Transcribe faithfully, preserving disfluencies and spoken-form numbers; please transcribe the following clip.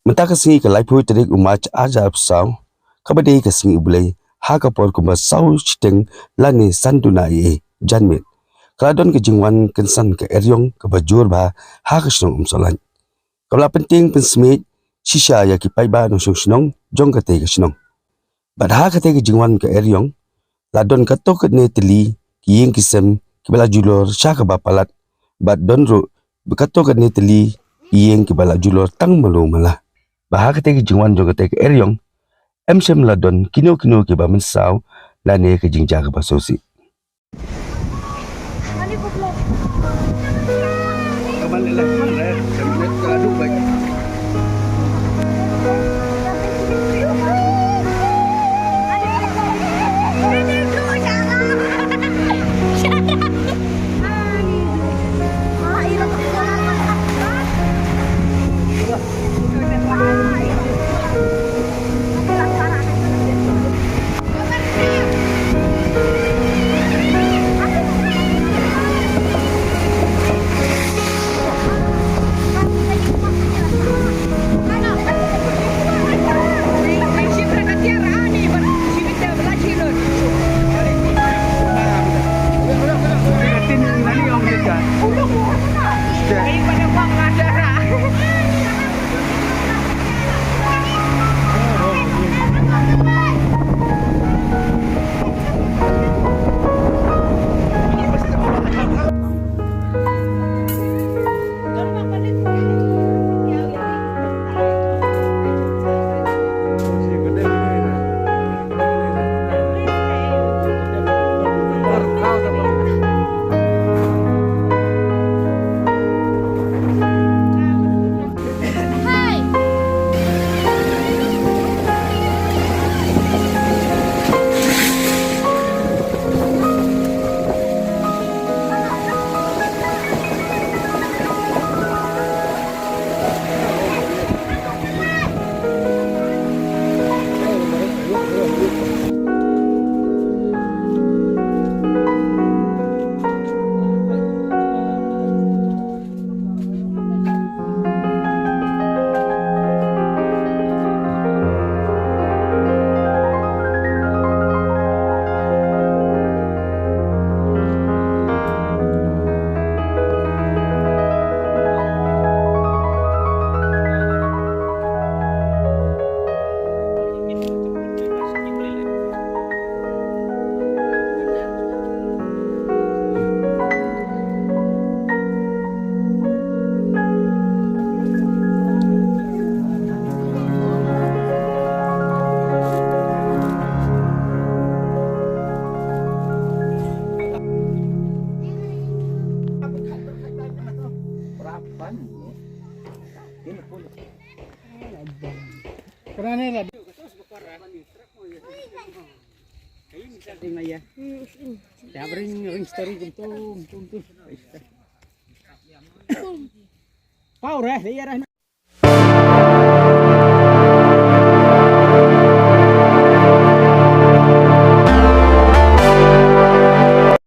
Mynta ka sngi ka laiphew tarik u March arhajar arphew saw, kaba dei ka sngi U Blei, ha ka por kumba saw shiteng lane san duna ïa janmiet, ka la don ka jingwan kynsan ka eriong kaba jur bha ha ka shnong Umsohlait, kaba la pyntieng pynsmiej shisha ïa ki paidbah nongshong shnong jong katei ka shnong. Bad ha katei ka jingwan ka eriong, la don katto katne tylli ki ïing ki sem kiba la julor sha kaba palat, bad don ruh katto katne tylli ki ïing kiba la julor tang malu mala. Bad ha katei ka jingwan jong katei ka eriong, em shym la don kino kino kiba mynsaw lane ka jingjia kaba sngewsih. Pau reh, iya reh.